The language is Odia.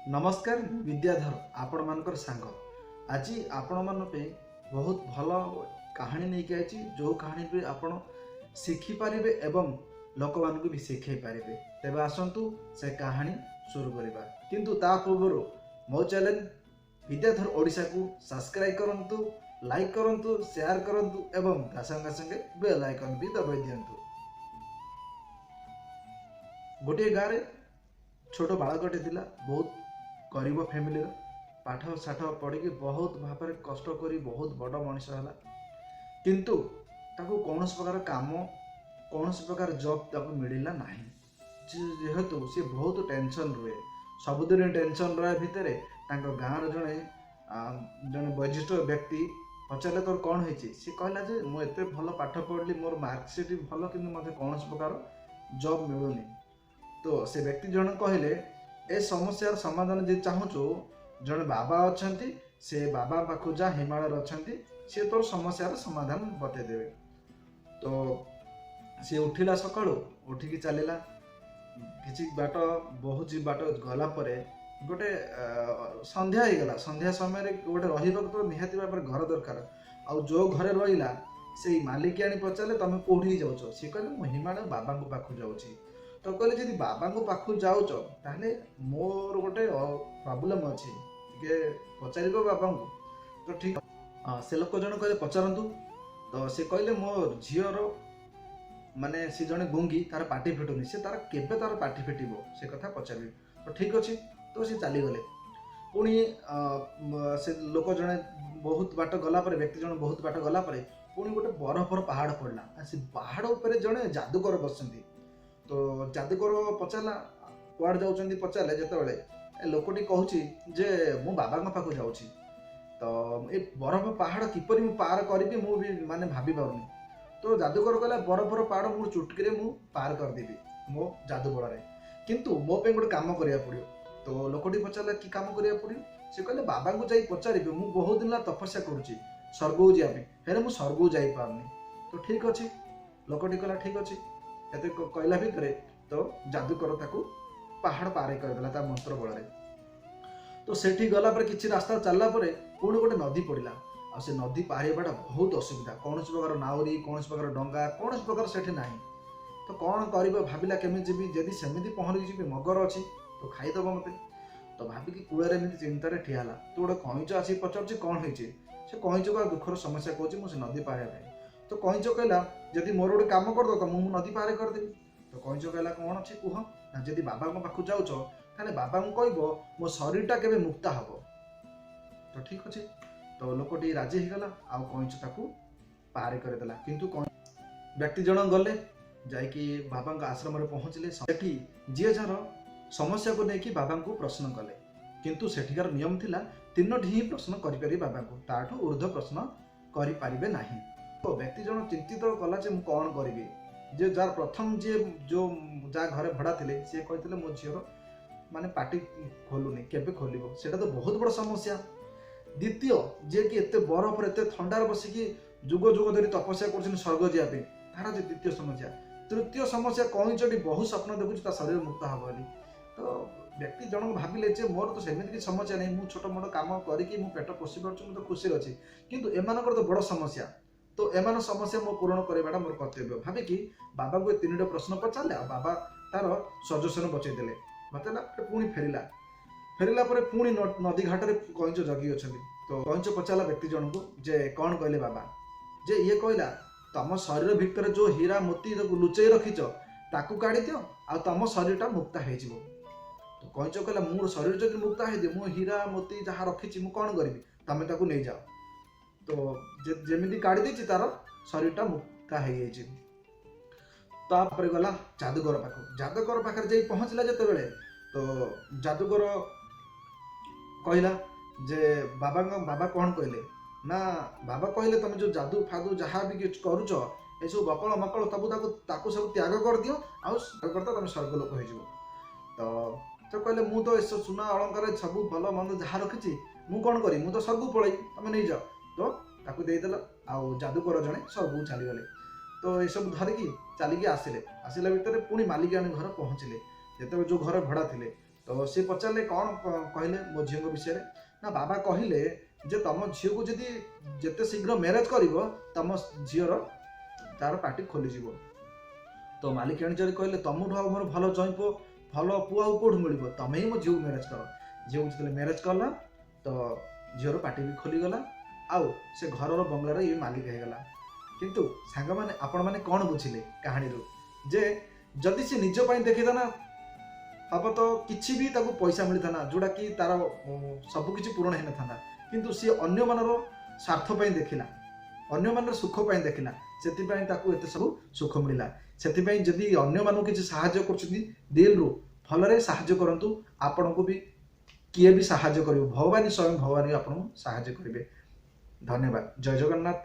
ନମସ୍କାର, ମୁଁ ବିଦ୍ୟାଧର, ଆପଣମାନଙ୍କର ସାଙ୍ଗ। ଆଜି ଆପଣମାନଙ୍କ ପାଇଁ ବହୁତ ଭଲ କାହାଣୀ ନେଇକି ଆଇଛି, ଯେଉଁ କାହାଣୀ ବି ଆପଣ ଶିଖିପାରିବେ ଏବଂ ଲୋକମାନଙ୍କୁ ବି ଶିଖେଇ ପାରିବେ। ତେବେ ଆସନ୍ତୁ ସେ କାହାଣୀ ଶୁରୁ କରିବା, କିନ୍ତୁ ତା ପୂର୍ବରୁ ମୋ ଚ୍ୟାନେଲ ବିଦ୍ୟାଧର ଓଡ଼ିଶାକୁ ସବସ୍କ୍ରାଇବ୍ କରନ୍ତୁ, ଲାଇକ୍ କରନ୍ତୁ, ସେୟାର କରନ୍ତୁ ଏବଂ ତା ସଙ୍ଗେ ସଙ୍ଗେ ବେଲ୍ ଆଇକନ୍ ବି ଦବାଇ ଦିଅନ୍ତୁ। ଗୋଟିଏ ଗାଁରେ ଛୋଟ ବାଳକଟେ ଥିଲା, ବହୁତ ଗରିବ ଫ୍ୟାମିଲିର। ପାଠ ସାଠ ପଢ଼ିକି ବହୁତ ଭାବରେ କଷ୍ଟ କରି ବହୁତ ବଡ଼ ମଣିଷ ହେଲା, କିନ୍ତୁ ତାକୁ କୌଣସି ପ୍ରକାର କାମ, କୌଣସି ପ୍ରକାର ଜବ୍ ତାକୁ ମିଳିଲା ନାହିଁ। ଯେହେତୁ ସେ ବହୁତ ଟେନସନ୍ ରୁହେ, ସବୁଦିନ ଟେନସନ୍ ରହିବା ଭିତରେ ତାଙ୍କ ଗାଁର ଜଣେ ଜଣେ ବୟୋଜ୍ୟେଷ୍ଠ ବ୍ୟକ୍ତି ପଚାରିଲେ, ତୋର କ'ଣ ହେଇଛି? ସେ କହିଲା ଯେ ମୁଁ ଏତେ ଭଲ ପାଠ ପଢ଼ିଲି, ମୋର ମାର୍କସିଟ୍ ବି ଭଲ, କିନ୍ତୁ ମୋତେ କୌଣସି ପ୍ରକାର ଜବ୍ ମିଳୁନି। ତ ସେ ବ୍ୟକ୍ତି ଜଣେ କହିଲେ, ଏ ସମସ୍ୟାର ସମାଧାନ ଯଦି ଚାହୁଁଛୁ, ଜଣେ ବାବା ଅଛନ୍ତି, ସେ ବାବା ପାଖକୁ ଯା, ହିମାଳୟରେ ଅଛନ୍ତି, ସେ ତୋର ସମସ୍ୟାର ସମାଧାନ ବତେଇଦେବେ। ତ ସିଏ ଉଠିଲା ସକାଳୁ, ଉଠିକି ଚାଲିଲା କିଛି ବାଟ। ବହୁତ ବାଟ ଗଲା ପରେ ଗୋଟେ ସନ୍ଧ୍ୟା ହେଇଗଲା। ସନ୍ଧ୍ୟା ସମୟରେ ଗୋଟେ ରହିବାକୁ ତ ନିହାତି ଭାବରେ ଘର ଦରକାର। ଆଉ ଯେଉଁ ଘରେ ରହିଲା, ସେଇ ମାଲିକିଆଣି ପଚାରିଲେ, ତମେ କୋଉଠିକି ଯାଉଛ? ସିଏ କହିଲେ, ମୁଁ ହିମାଳୟ ବାବାଙ୍କ ପାଖକୁ ଯାଉଛି। ତ କହିଲେ, ଯଦି ବାବାଙ୍କ ପାଖକୁ ଯାଉଛ, ତାହେଲେ ମୋର ଗୋଟେ ପ୍ରୋବ୍ଲେମ୍ ଅଛି, ଟିକେ ପଚାରିବ ବାବାଙ୍କୁ? ତ ଠିକ, ସେ ଲୋକ ଜଣେ କହିଲେ, ପଚାରନ୍ତୁ। ତ ସେ କହିଲେ, ମୋ ଝିଅର, ମାନେ ସେ ଜଣେ ଗୁଙ୍ଗି, ତାର ପାଟି ଫିଟୁନି, ସେ ତାର କେବେ ତାର ପାଟି ଫିଟିବ ସେ କଥା ପଚାରିବି। ତ ଠିକ ଅଛି। ତ ସେ ଚାଲିଗଲେ। ପୁଣି ସେ ଲୋକ ଜଣେ ବହୁତ ବାଟ ଗଲା ପରେ, ବ୍ୟକ୍ତି ଜଣେ ବହୁତ ବାଟ ଗଲା ପରେ ପୁଣି ଗୋଟେ ବରଫର ପାହାଡ଼ ପଡ଼ିଲା। ସେ ପାହାଡ଼ ଉପରେ ଜଣେ ଯାଦୁକର ବସିଛନ୍ତି। ତ ଯାଦୁକର ପଚାରିଲା, କୁଆଡ଼େ ଯାଉଛନ୍ତି ପଚାରିଲେ ଯେତେବେଳେ, ଏ ଲୋକଟି କହୁଛି ଯେ ମୁଁ ବାବାଙ୍କ ପାଖକୁ ଯାଉଛି, ତ ଏ ବରଫ ପାହାଡ଼ କିପରି ମୁଁ ପାର କରିବି, ମୁଁ ବି ମାନେ ଭାବି ପାରୁନି। ତ ଯାଦୁକର କହିଲା, ବରଫର ପାହାଡ଼ ମୁଁ ଚୁଟକିରେ ମୁଁ ପାର କରିଦେବି ମୋ ଯାଦୁ ବଳରେ, କିନ୍ତୁ ମୋ ପାଇଁ ଗୋଟେ କାମ କରିବାକୁ ପଡ଼ିବ। ତ ଲୋକଟି ପଚାରିଲା, କି କାମ କରିବାକୁ ପଡ଼ିବ? ସେ କହିଲେ, ବାବାଙ୍କୁ ଯାଇ ପଚାରିବେ, ମୁଁ ବହୁତ ଦିନ ହେଲା ତପସ୍ୟା କରୁଛି ସ୍ୱର୍ଗକୁ ଯିବା ପାଇଁ, ହେଲେ ମୁଁ ସ୍ୱର୍ଗକୁ ଯାଇପାରୁନି। ତ ଠିକ ଅଛି, ଲୋକଟି କହିଲା, ଠିକ ଅଛି। ଏତେ କହିଲା ଭିତରେ ତ ଯାଦୁକର ତାକୁ ପାହାଡ଼ ପାର କରିଦେଲା ତା ମନ୍ତ୍ର ବଳରେ। ତ ସେଠି ଗଲା ପରେ କିଛି ରାସ୍ତା ଚାଲିଲା ପରେ ପୁଣି ଗୋଟେ ନଦୀ ପଡ଼ିଲା। ଆଉ ସେ ନଦୀ ପାର ହେବାଟା ବହୁତ ଅସୁବିଧା। କୌଣସି ପ୍ରକାର ନାଉରୀ, କୌଣସି ପ୍ରକାର ଡଙ୍ଗା, କୌଣସି ପ୍ରକାର ସେଠି ନାହିଁ। ତ କ'ଣ କରିବ ଭାବିଲା, କେମିତି ଯିବି? ଯଦି ସେମିତି ପହଁରିକି ଯିବି, ମଗର ଅଛି ତ ଖାଇଦେବ ମୋତେ। ତ ଭାବିକି କୂଳରେ ଏମିତି ଚିନ୍ତାରେ ଠିଆ ହେଲା। ତ ଗୋଟେ କଇଁଚ ଆସିକି ପଚାରୁଛି, କ'ଣ ହେଇଛି? ସେ କଇଁଚକୁ ଆଉ ଦୁଃଖର ସମସ୍ୟା କହୁଛି, ମୁଁ ସେ ନଦୀ ପାର ହେବା ପାଇଁ। ତ କଇଁଚ କହିଲା, ଯଦି ମୋର ଗୋଟେ କାମ କରିଦେବ ତ ମୁଁ ନଦୀ ପାର କରିଦେବି। ତ କଇଁଚ କହିଲା, କ'ଣ ଅଛି କୁହ। ନା, ଯଦି ବାବାଙ୍କ ପାଖକୁ ଯାଉଛ, ତାହେଲେ ବାବାଙ୍କୁ କହିବ ମୋ ଶରୀରଟା କେବେ ମୁକ୍ତା ହବ। ତ ଠିକ ଅଛି। ତ ଲୋକଟି ରାଜି ହେଇଗଲା ଆଉ କଇଁଚ ତାକୁ ପାର କରିଦେଲା। କିନ୍ତୁ ବ୍ୟକ୍ତି ଜଣ ଗଲେ, ଯାଇକି ବାବାଙ୍କ ଆଶ୍ରମରେ ପହଞ୍ଚିଲେ। ସେଠି ଯିଏ ଯାହାର ସମସ୍ୟାକୁ ନେଇକି ବାବାଙ୍କୁ ପ୍ରଶ୍ନ କଲେ, କିନ୍ତୁ ସେଠିକାର ନିୟମ ଥିଲା ତିନୋଟି ହିଁ ପ୍ରଶ୍ନ କରିପାରିବେ ବାବାଙ୍କୁ, ତାଠୁ ଉର୍ଦ୍ଧ୍ୱ ପ୍ରଶ୍ନ କରିପାରିବେ ନାହିଁ। ତ ବ୍ୟକ୍ତି ଜଣ ଚିନ୍ତିତ କଲା ଯେ ମୁଁ କ'ଣ କରିବି? ଯେ ଯାହାର ପ୍ରଥମ ଯିଏ ଯୋଉ ଯାହା ଘରେ ଭଡ଼ା ଥିଲେ, ସିଏ କହିଥିଲେ, ମୋ ଝିଅର ମାନେ ପାଟି ଖୋଲୁନି, କେବେ ଖୋଲିବ? ସେଇଟା ତ ବହୁତ ବଡ଼ ସମସ୍ୟା। ଦ୍ୱିତୀୟ, ଯିଏକି ଏତେ ବରଫରେ ଏତେ ଥଣ୍ଡାରେ ବସିକି ଯୁଗ ଯୁଗ ଧରି ତପସ୍ୟା କରୁଛନ୍ତି ସ୍ୱର୍ଗ ଯିବା ପାଇଁ, ତାର ଯେ ଦ୍ୱିତୀୟ ସମସ୍ୟା। ତୃତୀୟ ସମସ୍ୟା, କଇଁଚଟି ବହୁ ସ୍ୱପ୍ନ ଦେଖୁଛି ତା ଶରୀର ମୁକ୍ତ ହବ ବୋଲି। ତ ବ୍ୟକ୍ତି ଜଣକ ଭାବିଲେ ଯେ ମୋର ତ ସେମିତି କିଛି ସମସ୍ୟା ନାହିଁ, ମୁଁ ଛୋଟ ମୋଟ କାମ କରିକି ମୁଁ ପେଟ ପୋଷି ପାରୁଛି, ମୁଁ ତ ଖୁସିରେ ଅଛି, କିନ୍ତୁ ଏମାନଙ୍କର ତ ବଡ଼ ସମସ୍ୟା। ତ ଏମାନଙ୍କ ସମସ୍ୟା ମୁଁ ପୂରଣ କରିବାଟା ମୋର କର୍ତ୍ତବ୍ୟ ଭାବିକି ବାବାଙ୍କୁ ଏ ତିନିଟା ପ୍ରଶ୍ନ ପଚାରିଲେ ଆଉ ବାବା ତାର ସଜେସନ ବଚେଇ ଦେଲେ। ବତେଇଲା ପରେ ପୁଣି ଫେରିଲା। ଫେରିଲା ପରେ ପୁଣି ନଦୀ ଘାଟରେ କଇଁଚ ଜଗି ଅଛନ୍ତି। ତ କଇଁଚ ପଚାରିଲା ବ୍ୟକ୍ତି ଜଣକୁ ଯେ କ'ଣ କହିଲେ ବାବା? ଯେ ଇଏ କହିଲା, ତମ ଶରୀର ଭିତରେ ଯୋଉ ହୀରା ମୋତି ତାକୁ ଲୁଚେଇ ରଖିଛ, ତାକୁ କାଢିଦିଅ ଆଉ ତମ ଶରୀରଟା ମୁକ୍ତା ହେଇଯିବ। ତ କଇଁଚ କହିଲା, ମୋର ଶରୀର ଯଦି ମୁକ୍ତା ହେଇଯିବ, ମୁଁ ହୀରା ମୋତି ଯାହା ରଖିଛି ମୁଁ କ'ଣ କରିବି? ତମେ ତାକୁ ନେଇଯାଅ। ତ ଯେମିତି କାଢି ଦେଇଛି, ତାର ଶରୀରଟା ମୁକ୍ତା ହେଇଯାଇଛି। ତାପରେ ଗଲା ଯାଦୁଗର ପାଖକୁ। ଯାଦୁଗର ପାଖରେ ଯାଇ ପହଞ୍ଚିଲା ଯେତେବେଳେ, ତ ଯାଦୁଗର କହିଲା ଯେ ବାବା କ'ଣ କହିଲେ? ନା, ବାବା କହିଲେ, ତମେ ଯୋଉ ଯାଦୁ ଫାଦୁ ଯାହା ବି କିଛି କରୁଛ, ଏସବୁ ବକଳ ମକଳ ସବୁ ତାକୁ ସବୁ ତ୍ୟାଗ କରିଦିଅ ଆଉ କରିଦିଅ, ତମେ ସ୍ୱର୍ଗ ଲୋକ ହେଇଯିବ। ତ କହିଲେ, ମୁଁ ତ ଏସବୁ ସୁନା ଅଳଙ୍କାର ସବୁ ଭଲ ମନ୍ଦ ଯାହା ରଖିଛି, ମୁଁ କ'ଣ କରିବି? ମୁଁ ତ ସ୍ୱର୍ଗକୁ ପଳେଇବି, ତମେ ନେଇଯାଅ। ତ ତାକୁ ଦେଇଦେଲା ଆଉ ଯାଦୁକର ଜଣେ ସ୍ୱର୍ଗକୁ ଚାଲିଗଲେ। ତ ଏସବୁ ଧରିକି ଚାଲିକି ଆସିଲେ। ଆସିଲା ଭିତରେ ପୁଣି ମାଲିକାଣୀ ଘର ପହଞ୍ଚିଲେ ଯେତେବେଳେ, ଯୋଉ ଘରେ ଭଡ଼ା ଥିଲେ। ତ ତ ସେ ପଚାରିଲେ କ'ଣ କହିଲେ ମୋ ଝିଅଙ୍କ ବିଷୟରେ? ନା, ବାବା କହିଲେ ଯେ ତମ ଝିଅକୁ ଯଦି ଯେତେ ଶୀଘ୍ର ମ୍ୟାରେଜ କରିବ, ତମ ଝିଅର ତାର ପାଟି ଖୋଲିଯିବ। ତ ମାଲିକାଣୀ ଯଦି କହିଲେ, ତମଠୁ ଆଉ ମୋର ଭଲ ଜଇଁ ପୁଅ, ଭଲ ପୁଅ ଆଉ କୋଉଠୁ ମିଳିବ? ତମେ ହିଁ ମୋ ଝିଅକୁ ମ୍ୟାରେଜ କର। ଝିଅକୁ ଯେତେବେଳେ ମ୍ୟାରେଜ କଲା, ତ ଝିଅର ପାଟି ବି ଖୋଲିଗଲା ଆଉ ସେ ଘରର ବଙ୍ଗଳାର ଇଏ ମାଲିକ ହେଇଗଲା। କିନ୍ତୁ ସାଙ୍ଗମାନେ, ଆପଣମାନେ କ'ଣ ବୁଝିଲେ କାହାଣୀରୁ? ଯେ ଯଦି ସେ ନିଜ ପାଇଁ ଦେଖିଥାନ୍ତା ହବ, ତ କିଛି ବି ତାକୁ ପଇସା ମିଳିଥାନ୍ତା, ଯୋଉଟାକି ତାର ସବୁ କିଛି ପୂରଣ ହେଇନଥାନ୍ତା। କିନ୍ତୁ ସିଏ ଅନ୍ୟମାନର ସ୍ୱାର୍ଥ ପାଇଁ ଦେଖିଲା, ଅନ୍ୟମାନର ସୁଖ ପାଇଁ ଦେଖିଲା, ସେଥିପାଇଁ ତାକୁ ଏତେ ସବୁ ସୁଖ ମିଳିଲା। ସେଥିପାଇଁ ଯଦି ଅନ୍ୟମାନଙ୍କୁ କିଛି ସାହାଯ୍ୟ କରୁଛନ୍ତି, ଦିଲରୁ ଭଲରେ ସାହାଯ୍ୟ କରନ୍ତୁ। ଆପଣଙ୍କୁ ବି କିଏ ବି ସାହାଯ୍ୟ କରିବ, ଭଗବାନ, ସ୍ୱୟଂ ଭଗବାନ ବି ଆପଣଙ୍କୁ ସାହାଯ୍ୟ କରିବେ। ଧନ୍ୟବାଦ, ଜୟ ଜଗନ୍ନାଥ।